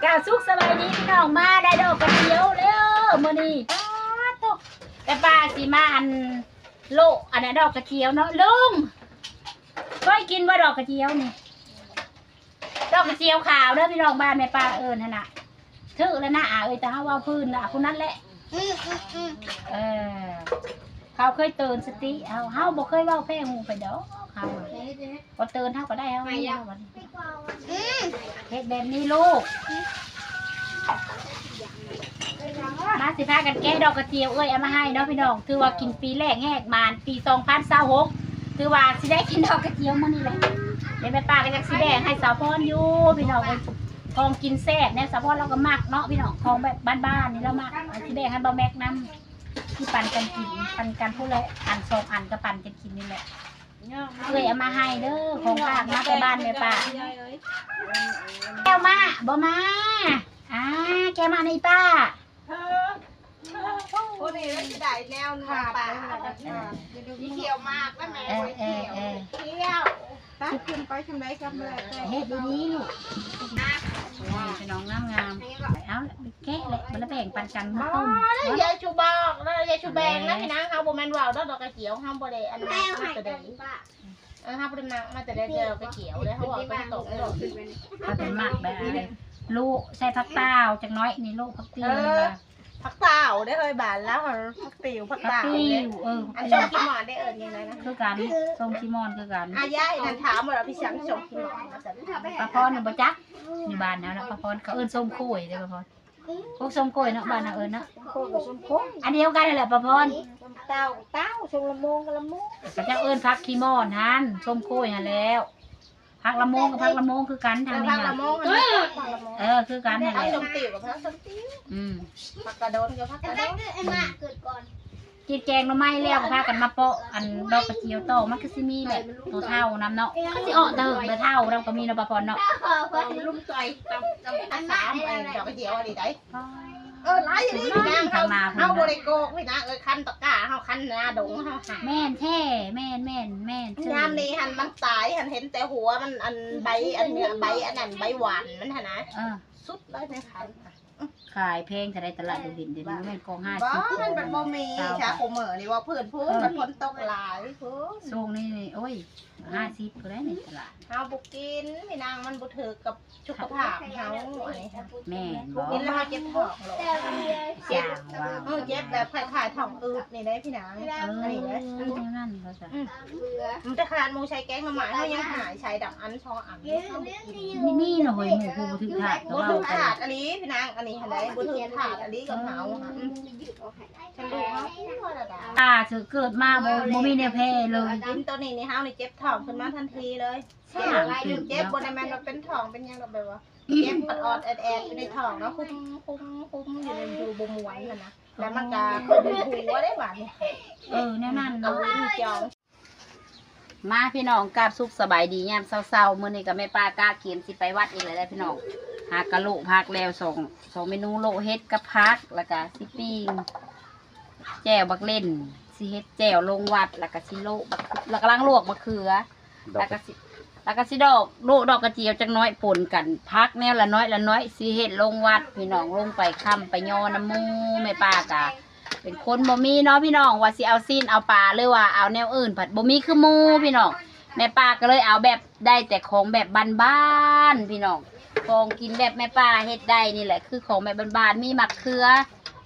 ກ່າວສຸກສະບາຍດີພີ່ນ້ອງ ມາໄດ້ດອກກະຈຽວແລ້ວມື້ນີ້ ປາດໂທ້ ແຕ່ປ້າຊິມາອັນ ໂລະ ອັນນັ້ນດອກກະຈຽວເນາະ ລຸງ ເຄີຍກິນບໍ່ດອກກະຈຽວນີ້? ດອກກະຈຽວຂາວເດີພີ່ນ້ອງ ບ້ານແມ່ປ້າເອີ້ນຫັ້ນນະ ຖືກແລ້ວນະ ອາເອີຍ ແຕ່ເຮົາເວົ້າພື້ນນະ ຜູ້ນັ້ນແຫຼະ ອືມໆໆ ເອີ ເຂົາເຄີຍເຕືອນສະຕິເຮົາ ເຮົາບໍ່ເຄີຍເວົ້າແພງຫູໃຜດອກ ເຮົາ ບໍ່ເຕືອນເຮົາກໍໄດ້ ເຮົາ ອືມ ເຮັດແບບນີ້ລູກ ມາ ຊິພາກັນແກະດອກກະຈຽວເອື້ອຍເອົາມາໃຫ້ເນາະພີ່ນ້ອງ ຖືວ່າກິນປີແລກແຮກໝານ ປີສອງພັນຊາວຫົກ ຖືວ່າຊິໄດ້ກິນດອກກະຈຽວມື້ນີ້ແຫຼະ ແມ່ປ້າກໍຢາກຊິແບ່ງໃຫ້ສາວພອນຢູ່ພີ່ນ້ອງເອີຍ ຂອງກິນແຊບແນວສາວພອນລາວກໍມັກເນາະພີ່ນ້ອງ ຂອງແບບບ້ານໆນີ້ລາວມັກ ຊິແບ່ງໃຫ້ບ່າວແມັກນຳ ຊິປັນກັນກິນ ປັນກັນຜູ້ລະອັນສອງອັນ ກໍປັນກັນກິນນີ້ແຫຼະ. ເອື້ອຍເອົາມາໃຫ້ເດີ ຂອງຝາກມາແຕ່ບ້ານແມ່ປ້າ ແກ້ວມາ ບໍ່ມາ ອ່າ ແກ້ວມາໃນອີ່ປ້າ ເອີ ຜູ້ນີ້ລະຊິໄດ້ແນວໜຶ່ງ ຂາດ ປ້າ ເອີ ມີຂຽວໝາກນຳແມ່ ເອີ ເອີ ຂຽວ ຕັກຂຶ້ນໄປທາງໃດກໍແລ້ວແຕ່ ເຮັດດີໆລູກ ນີ້ພີ່ນ້ອງງາມໆ ເອົາ ແກະແຫຼະ ມັນລະແບ່ງປັນກັນ ມາຕົ້ມ ເອີ ຢາຍຊູບອກນະ ຢາຍຊູແບ່ງນະ ພີ່ນາງ ເຮົາບໍ່ແມ່ນເວົ້າດອກ ດອກກະຈຽວ ເຮົາບໍ່ໄດ້ອັນນັ້ນ ເຮົາບໍ່ໄດ້ໝາກແບບນີ້ ລູກໃສ່ຜັກຕາວຈັກໜ້ອຍນີ້ ລູກຜັກຕິວ ເອີ ນີ້ວ່າ ຜັກຕາວເດ້ເຮີຍ ບ້ານລາວຫັ້ນ ຜັກຕິວ ຜັກຕາວ ເອີ ອັນຊົງຂີ້ໝອນໄດ້ເອີ້ນຫຍັງນະ ຄືກັນ ຊົງຂີ້ໝອນຄືກັນ ອາ ຍາຍນັ້ນຖາມວ່າ ພີ່ສັງຊົງຂີ້ໝອນ ວ່າຊັ້ນ ປາພອນນະບໍ່ຈັກ ຢູ່ບ້ານເຮົານະ ປາພອນ ເຂົາເອີ້ນຊົງໂຄ້ຍເດ້ ປາພອນ ພວກຊົງໂຄ້ຍເນາະ ບ້ານເຮົາເອີ້ນເນາະ ໂຄ້ຍກໍຊົງໂຄ້ຍ ອັນດຽວກັນຫັ້ນແຫຼະ ປາພອນ ເຕົ້າ ເຕົ້າ ຊົງລະໂມງກໍລະໂມງ ເຂົາເຈົ້າເອີ້ນຜັກຂີ້ໝອນຫັ້ນ ຊົງໂຄ້ຍຫັ້ນແລ້ວ ຜັກລະໂມງກັບຜັກລະໂມງຄືກັນ ທາງນີ້ ເອີ ຜັກລະໂມງຫັ້ນ ເອີ ຜັກລະໂມງ ເອີ ຄືກັນຫັ້ນແຫຼະ ເອົາສົ້ມຕິວກັບຜັກສົ້ມຕິວ ອືມ ຜັກກະດົນກັບຜັກກະດົນ ກິນແກງໜໍ່ໄມ້ແລ້ວກໍພາກັນມາເປາະອັນດອກກະຈຽວຕໍ່ ມັນຄືຊິມີແບບໂຕເຖົ້ານຳເນາະ ຄືຊິອອກແຕ່ເຫິງແຕ່ເຖົ້ານຳກໍມີເນາະ ປາພອນເນາະ ລຸມຈ່ອຍຕຳ ຕຳ ຕຳ ດອກກະຈຽວອັນນີ້ໄດ໋ ເອີ ຫຼາຍອີ່ຫຼີ ທາງເຮົາ ເຮົາບໍ່ໄດ້ໂກກພີ່ນາງເອີຍ ຄັນຕະກ້າເຮົາ ຄັນນາດົງເຮົາຫາ ແມ່ນແທ້ ແມ່ນໆໆ ຍາມນີ້ຫັ້ນມັນຕາຍຫັ້ນ ເຫັນແຕ່ຫົວມັນ ອັນໃບ ອັນເນື້ອໃບ ອັນນັ້ນ ໃບຫວານມັນຫັ້ນນະ ເອີ ສຸດເລີຍໃນຄັນ ຂາຍແພງເທົ່າໃດຕະຫຼາດດວງເຫັນ ດຽວນີ້ແມ່ນກອງຫ້າສິບ ບໍ່ ມັນບໍ່ມີ ຊາວ ຊາວ ຄູ່ມື້ນີ້ວ່າພື້ນພຸ້ນ ເອີ ມັນຝົນຕົກຫຼາຍພຸ້ນ ຊ່ວງນີ້ນີ້ ໂອ້ຍ ຫ້າສິບພຸ້ນໃດ໋ໃນຕະຫຼາດ ເຮົາບໍ່ກິນ ພີ່ນາງ ມັນບໍ່ຖືກກັບສຸຂະພາບເຮົາ ອັນນີ້ ແມ່ນບໍ່ ກິນແລ້ວເຮົາເຈັບທ້ອງໂລດ ເຈັບ ເອີ ເຈັບແບບຄ້າຍໆທ້ອງອືດນີ້ເດ້ພີ່ນາງ ເອີ ອັນນີ້ເດ້ ແນວນັ້ນວ່າຊັ້ນ ອືມ ແຕ່ຂະໜາດໝູ່ໃສ່ແກງໜໍ່ໄມ້ ເຮົາຍັງຫາຍໃສ່ດອກ ອັນສອງອັນ ເຮົາບໍ່ກິນ ມີ ມີເນາະເຮີຍ ໝູ່ຜູ້ບໍ່ຖືກທາດ ບໍ່ຖືກທາດອີ່ຫຼີພີ່ນາງ ອັນນີ້ຫັ້ນໃດ ບໍ່ຖືກທາດອີ່ຫຼີກັບເຮົາ ອືມ ປາເກີດມາບໍ່ ບໍ່ມີແນວແພ້ເລີຍ ກິນໂຕນີ້ນີ້ ເຮົານີ້ເຈັບທ້ອງຂຶ້ນມາທັນທີເລີຍ ເຈັບ ເຈັບບໍ່ໄດ້ແມ່ນວ່າເປັນທ້ອງເປັນຫຍັງດອກ ແບບວ່າເຈັບອອດໆແອດໆຢູ່ໃນທ້ອງເນາະ ຄຸມ ຄຸມ ຄຸມຢູ່ ຢູ່ບໍ່ມ່ວນຫັ້ນນະ ແລ້ວມັນກະຂຶ້ນຫົວເດ້ບາດນີ້ ເອີ ແນວນັ້ນເນາະ ເອົາຫວິນຈອງ ມາພີ່ນ້ອງ ກາບສຸກສະບາຍດີຍາມເຊົ້າໆ ມື້ນີ້ກໍແມ່ປ້າກະກຽມຊິໄປວັດອີກແລ້ວເດ້ພີ່ນ້ອງ ຫາກະໂລະຜັກແລ້ວ ສອງ ສອງເມນູ ໂລະເຫັດກັບຜັກ ແລ້ວກະຊິປີ້ງ ແຈ່ວບັກເລັ່ນ ຊິເຮັດແຈ່ວລົງວັດ ແລ້ວກະຊິໂລະບັກ ແລ້ວກຳລັງລວກບັກເຂືອ ແລ້ວກະຊິ ແລ້ວກະຊິດອກ ໂລະດອກກະຈຽວຈັກໜ້ອຍປົນກັນ ຜັກແນວລະໜ້ອຍລະໜ້ອຍ ຊິເຮັດລົງວັດພີ່ນ້ອງ ລົງໄປຄ້ຳໄປຍໍນຳໝູ່ ແມ່ປ້າກະເປັນຄົນບໍ່ມີເນາະພີ່ນ້ອງ ວ່າຊິເອົາຊີ້ນເອົາປາ ຫຼືວ່າເອົາແນວອື່ນ ພັດບໍ່ມີຄືໝູ່ພີ່ນ້ອງ ແມ່ປ້າກໍເລີຍເອົາແບບ ໄດ້ແຕ່ຂອງແບບບ້ານໆ ພີ່ນ້ອງ ຂອງກິນແບບແມ່ປ້າເຮັດໄດ້ນີ້ແຫຼະ ຄືຂອງແບບບ້ານໆ ມີໝາກເຂືອ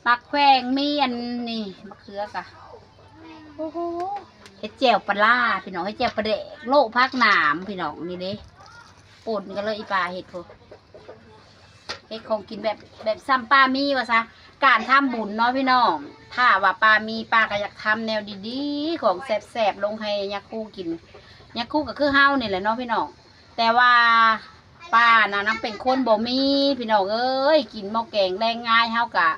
ໝາກແຂວງ ມີອັນນີ້ ໝາກເຂືອກະ ໂອ້ໂຫ ເຮັດແຈ່ວປາຫຼ້າພີ່ນ້ອງ ເຮັດແຈ່ວປາແດກ ໂລະຜັກໜາມພີ່ນ້ອງ ນີ້ເດ້ ປົນກັນເລີຍ ອີ່ປ້າເຮັດພຸ້ນ ເຮັດຂອງກິນແບບ ແບບຊ່ຳປ້າມີວ່າຊະ ການທຳບຸນເນາະພີ່ນ້ອງ ຖ້າວ່າປ້າມີ ປ້າກໍຢາກທຳແນວດີໆ ຂອງແຊບໆ ລົງໃຫ້ຍາຄູກິນ ຍາຄູກໍຄືເຮົານີ້ແຫຼະເນາະພີ່ນ້ອງ ແຕ່ວ່າປ້ານະນາງເປັນຄົນບໍ່ມີພີ່ນ້ອງເອີຍ ກິນໝໍ້ແກງແລງງ່າຍ ເຮົາກະ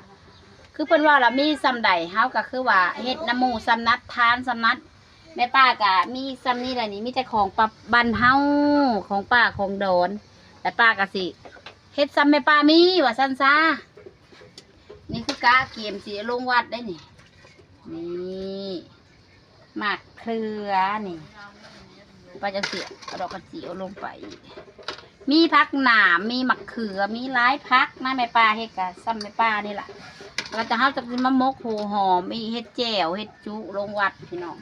ຄືເພິ່ນເວົ້າລະ ມີສ່ຳໃດ ເຮົາກະຄືວ່າເຮັດນຳໝູ່ສ່ຳນັ້ນ ທານສ່ຳນັ້ນ ແມ່ປ້າກະມີສ່ຳນີ້ແຫຼະນີ້ ມີແຕ່ຂອງປະ ບ້ານເຮົາ ຂອງປ່າຂອງດອນ ແລະປ້າກະຊິເຮັດສ່ຳແມ່ປ້າມີວ່າຊັ້ນຊະ ນີ້ຄືກະກຽມຊິລົງວັດໄດ້ນີ້ ນີ້ ໝາກເຂືອນີ້ ປ້າຈັ່ງຊິເອົາດອກກະຈິ້ວລົງໄປ ມີຜັກໜາມ ມີໝາກເຂືອ ມີຫຼາຍຜັກນະ ແມ່ປ້າເຮັດກະຊ່ຳແມ່ປ້ານີ້ລະ. ແລ້ວກະເຮົາຈະຊິມາໝົກຫົວຫອມອີກ ເຮັດແຈ່ວ ເຮັດຈຸລົງວັດພີ່ນ້ອງ.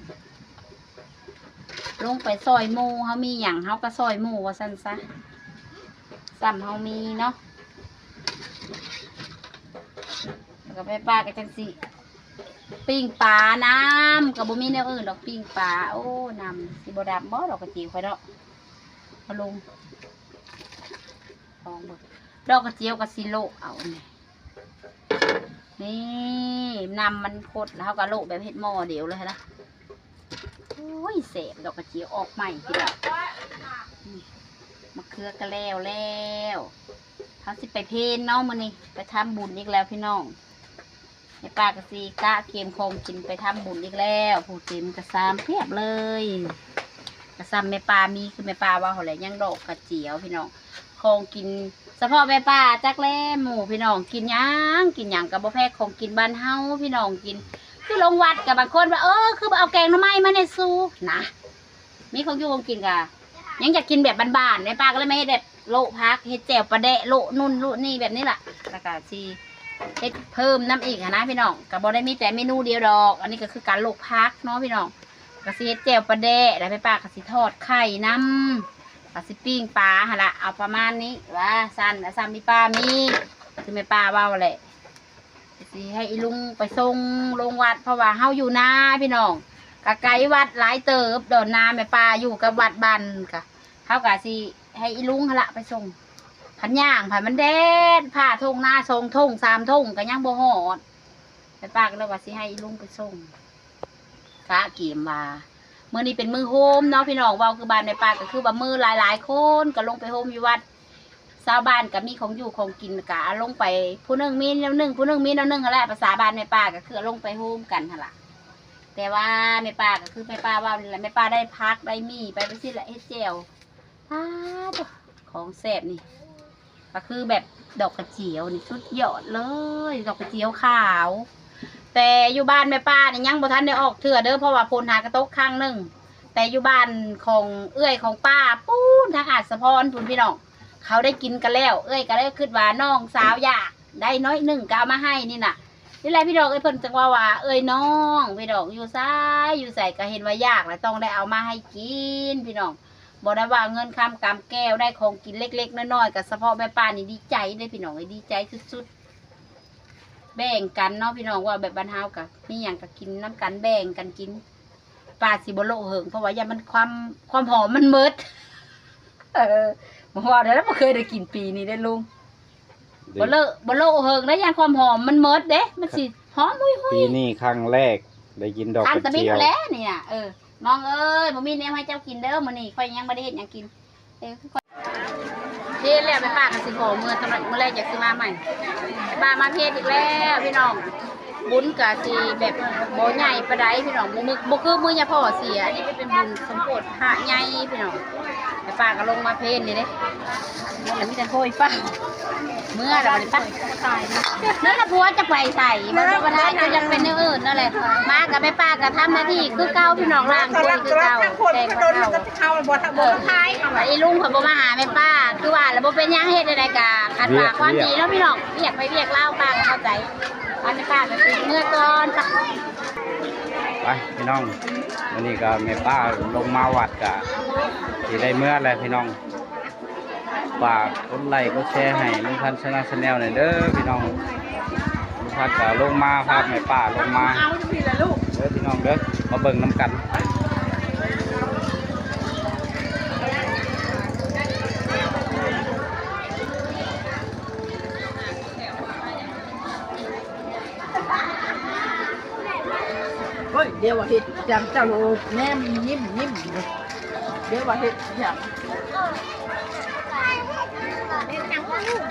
ລົງໄປຊ່ອຍໝູ່ ເຮົາມີຫຍັງເຮົາກະຊ່ອຍໝູ່ວ່າຊັ້ນຊະ ຊ່ຳເຮົາມີເນາະ. ແລ້ວກະແມ່ປ້າກະຈັ່ງຊິ ປີ້ງປານຳ ກະບໍ່ມີແນວອື່ນດອກ ປີ້ງປາ. ໂອ້ ນ້ຳຊິບໍ່ດຳບໍ່ ດອກກະຈິວຂ້ອຍເນາະ. ເອົາລົງ ລອງເບິ່ງ ດອກກະຈິວກະຊິໂລະເອົານີ້ ນີ້ ນ້ຳມັນຄົດ ແລ້ວເຮົາກະໂລະແບບເຮັດໝໍ້ດຽວເລີຍຫັ້ນນະ. ໂອ້ຍ ແຊບ ດອກກະຈິວອອກໃໝ່ພີ່ນ້ອງ. ນີ້ ໝາກເຂືອກະແລ້ວແລ້ວ ເຮົາຊິໄປເພນເນາະມື້ນີ້ ໄປທຳບຸນອີກແລ້ວພີ່ນ້ອງ. ແມ່ປ້າກະຊິກະກຽມຂອງກິນໄປທຳບຸນອີກແລ້ວ. ຜູ້ເຕັມກະຊາມພຽບເລີຍ ກະຊ່ຳແມ່ປ້າມີ ຄືແມ່ປ້າເວົ້າຫັ້ນແຫຼະ ຍັງດອກກະຈິວພີ່ນ້ອງ. ຂອງກິນສະເພາະແມ່ປ້າ ຈັກແລໝູ່ພີ່ນ້ອງກິນຫຍັງ ກິນຫຍັງກະບໍ່ແພ້ຂອງກິນບ້ານເຮົາພີ່ນ້ອງກິນ. ຄືລົງວັດກະບາງຄົນວ່າ ເອີ ຄືບໍ່ເອົາແກງໜໍ່ໄມ້ມາແດ່ຊູ ນະ. ມີຂອງຢູ່ຂອງກິນກະຍັງຢາກກິນແບບບ້ານໆ ແມ່ປ້າກະເລີຍມາເຮັດແບບໂລະຜັກ ເຮັດແຈ່ວປາແດະ ໂລະນຸ່ນໂລະນີ້ແບບນີ້ລະ. ແລ້ວກະຊິເຮັດເພີ່ມນຳອີກຫັ້ນນະພີ່ນ້ອງ. ກະບໍ່ໄດ້ມີແຕ່ເມນູດຽວດອກ ອັນນີ້ກະຄືການໂລະຜັກເນາະພີ່ນ້ອງ. ກະຊິເຮັດແຈ່ວປາແດະ ແລ້ວແມ່ປ້າກະຊິທອດໄຂ່ນຳ ກະຊິປີ້ງປາຫັ້ນລະ. ເອົາປະມານນີ້ວ່າຊັ້ນ ແລ້ວຊ່ຳມີປ້າມີ ຄືແມ່ປ້າເວົ້າແຫຼະ. ຊິໃຫ້ອີລຸງໄປສົ່ງລົງວັດ ເພາະວ່າເຮົາຢູ່ນາພີ່ນ້ອງ ກະໄກວັດຫຼາຍເຕີບ. ດອນນາແມ່ປ້າຢູ່ກັບວັດບ້ານ ກະເຮົາກະຊິໃຫ້ອີລຸງຫັ້ນລະໄປສົ່ງ. ຄັນຍ່າງພັດມັນແດດ ຜ່າທົ່ງນາສອງທົ່ງສາມທົ່ງກະຍັງບໍ່ຮອດ. ແມ່ປ້າກະເລີຍວ່າຊິໃຫ້ອີລຸງໄປສົ່ງ ກະກຽມວ່າ ມື້ນີ້ເປັນມື້ໂຮມເນາະພີ່ນ້ອງ. ເວົ້າຄືບ້ານແມ່ປ້າກະຄືວ່າມື້ຫຼາຍໆຄົນກະລົງໄປໂຮມຢູ່ວັດ. ຊາວບ້ານກະມີຂອງຢູ່ຂອງກິນ ກະເອົາລົງໄປ ຜູ້ໜຶ່ງມີແນວໜຶ່ງ ຜູ້ໜຶ່ງມີແນວໜຶ່ງຫັ້ນແຫຼະ. ພາສາບ້ານແມ່ປ້າກະຄືເອົາລົງໄປໂຮມກັນຫັ້ນລະ. ແຕ່ວ່າແມ່ປ້າກະຄືແມ່ປ້າເວົ້ານີ້ແຫຼະ ແມ່ປ້າໄດ້ຜັກໄດ້ໝີ່ໄປ ໄປຊີ້ແຫຼະ ເຮັດແຈ່ວ. ປາດໂທ້ ຂອງແຊບນີ້ ກະຄືແບບດອກກະຈຽວນີ້ສຸດຍອດເລີຍ ດອກກະຈຽວຂາວ. ແຕ່ຢູ່ບ້ານແມ່ປ້ານີ້ຍັງບໍ່ທັນໄດ້ອອກເທື່ອເດີ ເພາະວ່າຝົນຫາກະຕົກຄັ້ງໜຶ່ງ. ແຕ່ຢູ່ບ້ານຂອງເອື້ອຍຂອງປ້າພຸ້ນ ທາງອາດສະພອນພຸ້ນພີ່ນ້ອງ ເຂົາໄດ້ກິນກັນແລ້ວ. ເອື້ອຍກະເລີຍຄິດວ່ານ້ອງສາວຢາກໄດ້ໜ້ອຍໜຶ່ງກະເອົາມາໃຫ້ນີ້ນະ. ນີ້ແຫຼະພີ່ນ້ອງເອີຍ ເພິ່ນຈຶ່ງເວົ້າວ່າເອື້ອຍນ້ອງພີ່ນ້ອງ ຢູ່ໃສຢູ່ໃສກະເຫັນວ່າຢາກລະຕ້ອງໄດ້ເອົາມາໃຫ້ກິນພີ່ນ້ອງ. ບໍ່ໄດ້ວ່າເງິນຄຳກຳແກ້ວ ໄດ້ຂອງກິນເລັກໆນ້ອຍໆ ກະສະເພາະແມ່ປ້ານີ້ດີໃຈເດ້ພີ່ນ້ອງເອີຍ ດີໃຈສຸດໆ. ແບ່ງກັນເນາະພີ່ນ້ອງ ເວົ້າແບບບ້ານເຮົາກະມີຫຍັງກະກິນນຳກັນ ແບ່ງກັນກິນ. ປ້າຊິບໍ່ໂລະເຫິງ ເພາະວ່າຢ້ານມັນຄວາມ ຄວາມຫອມມັນໝົດ. ເອີ ບໍ່ວ່າແລ້ວ ບໍ່ເຄີຍໄດ້ກິນປີນີ້ເດ້ລຸງ. ບໍ່ເລີະ ບໍ່ໂລະເຫິງໄດ້ ຢ້ານຄວາມຫອມມັນໝົດເດ້ ມັນຊິຫອມຫຸຍໆ. ປີນີ້ຄັ້ງແລກໄດ້ກິນດອກກະຈຽວ ຄັ້ງຕະບິດແລ້ວນີ້ນະ. ເອີ ນ້ອງເອີຍ ບໍ່ມີແນວໃຫ້ເຈົ້າກິນເດີ ມື້ນີ້ຂ້ອຍຍັງບໍ່ໄດ້ເຮັດຫຍັງກິນ. ເອີ ຄືຂ້ອຍເພນແລ້ວ ແມ່ປ້າກະຊິຂໍເມືອ ສຳລັບມື້ແລກຈັກຊິມາໃໝ່. ແມ່ປ້າມາເພນອີກແລ້ວພີ່ນ້ອງ. ບຸນກະຊິແບບບໍ່ໃຫຍ່ປານໃດພີ່ນ້ອງ ບໍ່ ບໍ່ຄືມື້ຍາພໍ່ເສຍ. ອັນນີ້ເປັນບຸນສົມໂພດພະໃຫຍ່ພີ່ນ້ອງ. ແມ່ປ້າກະລົງມາເພນນີ້ເດ້ ມັນລະມີແຕ່ໂພຍປ້າ ເມືອລະບັດນີ້ໄປ. ນັ້ນລະຜົວຈະໄປໃສ ບໍ່ໄດ້ ຈະຍັງເປັນແນວອື່ນນັ້ນແຫຼະ. ມາກັບແມ່ປ້າກະທຳໜ້າທີ່ຄືເກົ່າພີ່ນ້ອງ ລ້າງຖ້ວຍຄືເກົ່າ ແຕ່ງເຂົ້າ. ເອີ ອີລຸງເພິ່ນບໍ່ມາຫາແມ່ປ້າ ຄືວ່າລະບໍ່ເປັນຫຍັງ ເຮັດແນວໃດກະຂັດຫວາຄວາມດີເນາະພີ່ນ້ອງ. ວຽກໃຜວຽກລາວ ປ້າກະເຂົ້າໃຈ. ອັນນີ້ປ້າກະຊິເມືອກ່ອນ. ໄປພີ່ນ້ອງ ມື້ນີ້ກະແມ່ປ້າລົງມາວັດກະຊິໄດ້ເມືອແລ້ວພີ່ນ້ອງ. ຝາກກົດໄລ້ກົດແຊໃຫ້ລຸງພັນຊະນະແຊນແນວແດ່ເດີພີ່ນ້ອງ. ລຸງພັນກະລົງມາ ພາແມ່ປ້າລົງມາເດີພີ່ນ້ອງເດີ ມາເບິ່ງນຳກັນ. ໂອ້ຍ ດຽວວ່າເຮັດຫຍັງ ເຈົ້າໂລດແນມຍິ້ມຍິ້ມຢູ່ ດຽວວ່າເຮັດຫຍັງ.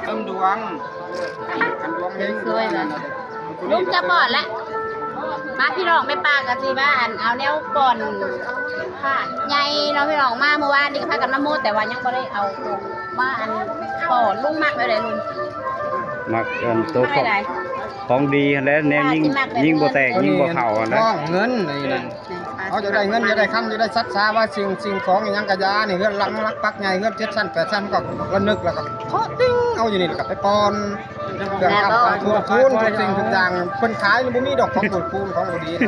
ເຕີມດວງ ອັນດວງເຮັງ ສວຍລະ ລຸງຈະປອດລະ. ມາພີ່ນ້ອງ ແມ່ປ້າກະຊິມາ ອັນ ເອົາແນວປ່ອນພາດໃຫຍ່ເນາະພີ່ນ້ອງ. ມາມື້ວານນີ້ກະພາກັນມາໝົດ ແຕ່ວ່າຍັງບໍ່ໄດ້ເອົາຕົວມາ ອັນ ປ່ອນ. ລຸງມັກແນວໃດລຸງ? ມັກ ອັນ ໂຕຂອງ ໄດ້ ຂອງດີຫັ້ນແຫຼະ ແນວຍິງ ຍິງບໍ່ແຕກ ຍິງບໍ່ເຂົ້າຫັ້ນແຫຼະ ເງິນນີ້ນັ້ນ. ເຮົາຢາກໄດ້ເງິນ ຢາກໄດ້ຄຳ ຢາກໄດ້ສັດສາວ່າສິ່ງ ສິ່ງຂອງອີ່ຫຍັງກະຢ່າ ນີ້ເຮືອນຫຼັງຫຼັກປັກໃຫຍ່ ເຮືອນເຈັດຊັ້ນແປດຊັ້ນ ກໍລະນຶກແລ້ວກໍເຄາະຕິງເອົາຢູ່ນີ້ ແລ້ວກໍໄປປ່ອນ ເຄື່ອງຄຳຂອງທູນ ທຸກສິ່ງທຸກຢ່າງ ເພິ່ນຂາຍນີ້ບໍ່ມີດອກ ຂອງບຸນຄູນ ຂອງບໍ່ດີນະ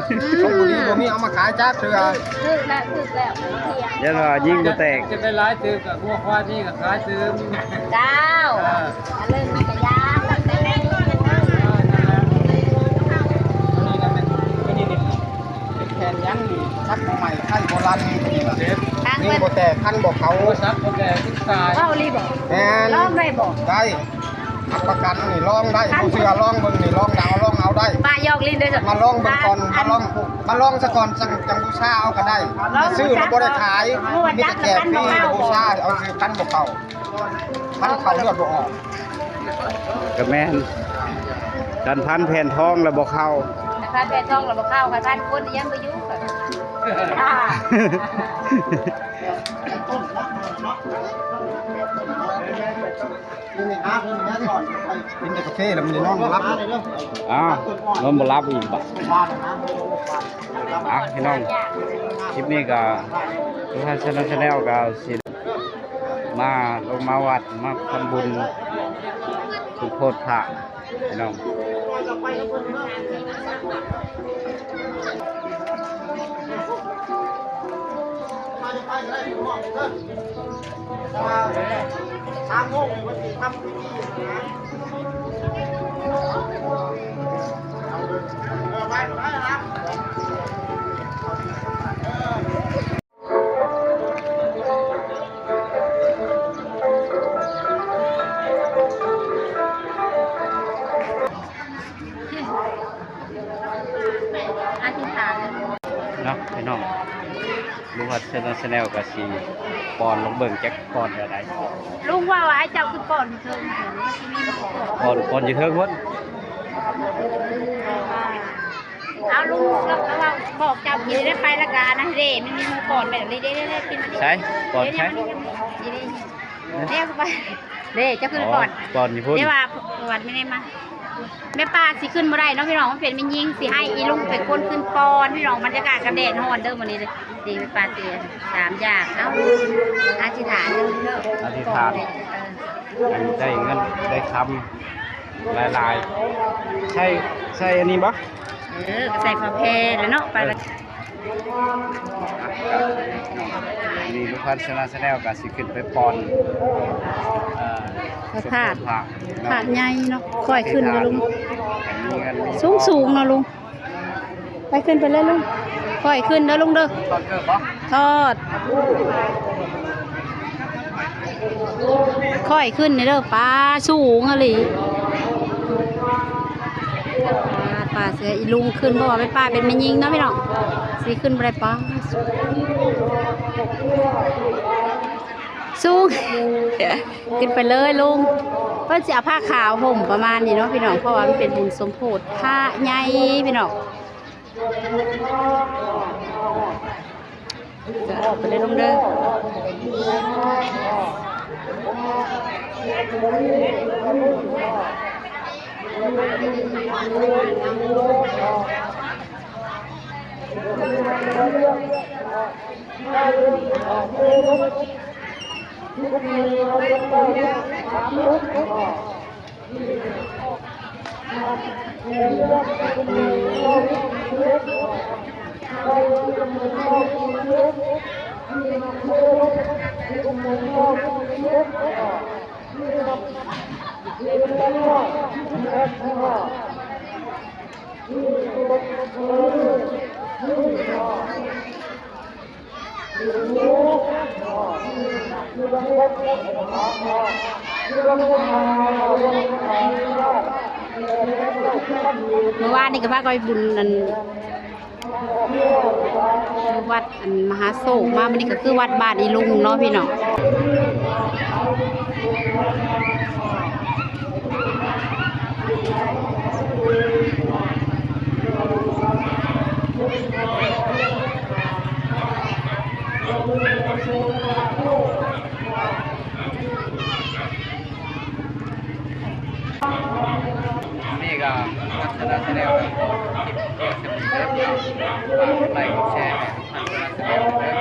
ຂອງບໍ່ດີບໍ່ມີເອົາມາຂາຍຈັກເທື່ອ. ຖືກແລ້ວ ຖືກແລ້ວ ຍັງວ່າຍິງບໍ່ແຕກ ຈະໄດ້ຫຼາຍຕື່ມ ງົວຄວາຍນີ້ກໍຂາຍຕື່ມ. ເຈົ້າ ເອີ ອັນເລີຍມັນກະຢາກ ເປັນແຜ່ນຫຍັງນີ້ ສັກບໍ່ໄໝ້ ໄຂ່ບໍ່ລັນ ນີ້ລະ ຍິງບໍ່ແຕກ ຄັນບໍ່ເຂົ້າ ສັກບໍ່ແຕກ ເວົ້າອີ່ຫຼີບໍ່? ແມ່ນ ລອງໄດ້ບໍ່? ໄດ້ ຮັບປະກັນນີ້ ລອງໄດ້ ບໍ່ເຊື່ອລອງເບິ່ງນີ້ ລອງເອົາ ລອງເອົາໄດ້ ປ້າຢອກຫຼິ້ນເດີ ມາລອງເບິ່ງກ່ອນ ມາລອງ ມາລອງສາກ່ອນ ຈັ່ງ ຈັ່ງບູຊາເອົາກໍໄດ້ ຊື້ແລ້ວບໍ່ໄດ້ຂາຍ ມີແຕ່ແຈກຟຣີ ບູຊາເອົາຊື້ ຄັນບໍ່ເຂົ້າ ຄັນເຂົ້າເລືອດບໍ່ອອກ ກໍແມ່ນ ຄັນພັນແຜ່ນທອງແລ້ວບໍ່ເຂົ້າ ຄັນພັນແຜ່ນທອງແລ້ວບໍ່ເຂົ້າ ຄັນພັນຄົນຍັງບໍ່ຢູ່. ກິນແຕ່ກາເຟແລ້ວມັນນອນບໍ່ຫຼັບ ອ້າວ ນອນບໍ່ຫຼັບອີກບາດ. ອ່ະ ພີ່ນ້ອງ ຄລິບນີ້ກໍ Lufthansa Channel ກໍຊິມາ ລົງມາວັດ ມາທຳບຸນສົມໂພດພະ ພີ່ນ້ອງ. ອະທິຖານເນາະພີ່ນ້ອງ ລຸງວັດ Channel ກໍຊິປ້ອນລົງເບິ່ງຈັກປ້ອນແນວໃດ. ລຸງວ່າ ວ່າໃຫ້ເຈົ້າຂຶ້ນປ້ອນຢູ່ເທິງ ປ້ອນ ປ້ອນຢູ່ເທິງພຸ້ນ. ເອົາລຸງ ລາວ ລາວບອກເຈົ້າກິນໄດ້ໄປ ລະກະອັນນັ້ນເດ້ ມັນມີໝູ່ປ້ອນແບບນີ້ເດ້ ເດ້ ເດ້ ກິນ ໃສ ປ້ອນໃສ ເດ້ ເດ້ ເດ້ ເດ້ ເຈົ້າຄືນປ້ອນ ປ້ອນຢູ່ພຸ້ນ ເດ້ວ່າ ວ່າແມ່ນມາ ແມ່ປ້າຊິຂຶ້ນບໍ່ໄດ້ເນາະພີ່ນ້ອງ ມັນເປັນແມ່ຍິງ ຊິໃຫ້ອີລຸງເປັນຄົນຂຶ້ນປ້ອນພີ່ນ້ອງ ບັນຍາກາດກໍແດດຮ້ອນເດີມື້ນີ້ເດີ ແມ່ປ້າເຕຍສາມຢ່າງ ເອົ້າ ອະທິຖານເດີ ອະທິຖານ ເອີ ໃຫ້ໄດ້ເງິນໄດ້ຄຳ ຫຼາຍໆ ໃສ່ ໃສ່ອັນນີ້ບໍ່? ເອີ ກໍໃສ່ຜ້າແພລະເນາະ ໄປລະ ນີ້ລຸງພັນ Channel ກໍຊິຂຶ້ນໄປປ້ອນ ເອີ ພະທາດ ພະທາດໃຫຍ່ເນາະ ຄ່ອຍຂຶ້ນເດີລຸງ ໃຫ້ມີເງິນມີທອງ ສູງໆເນາະລຸງ. ໄປຂຶ້ນໄປເລີຍລຸງ ຄ່ອຍຂຶ້ນເດີລຸງເດີ ທອດ ຄ່ອຍຂຶ້ນເດີ ປ້າ ສູງອີ່ຫຼີ ປ້າ ເສືອອີລຸງຂຶ້ນ ເພາະວ່າແມ່ປ້າເປັນແມ່ຍິງເນາະພີ່ນ້ອງ ຊິຂຶ້ນບໍ່ໄດ້ ປ້າ ສູງ ຂຶ້ນໄປເລີຍລຸງ ເພິ່ນຊິເອົາຜ້າຂາວຫົ່ມປະມານນີ້ເນາະພີ່ນ້ອງ ເພາະວ່າມັນເປັນບຸນສົມໂພດພະໃຫຍ່ພີ່ນ້ອງ. ໄປເລີຍລຸງເດີ ມື້ວານນີ້ກໍພາກັນໄປບຸນອັນ ຢູ່ວັດອັນມະຫາໂຊກມາ ມື້ນີ້ກໍຄືວັດບ້ານອີລຸງເນາະພີ່ນ້ອງ. ນີ້ ຕາມທັດສະນະ Channel ເນາະ ຄລິບກໍຈະມີເດີ ຝາກກົດໄລກົດແຊໃຫ້ທັດສະນະ Channel ເດີ.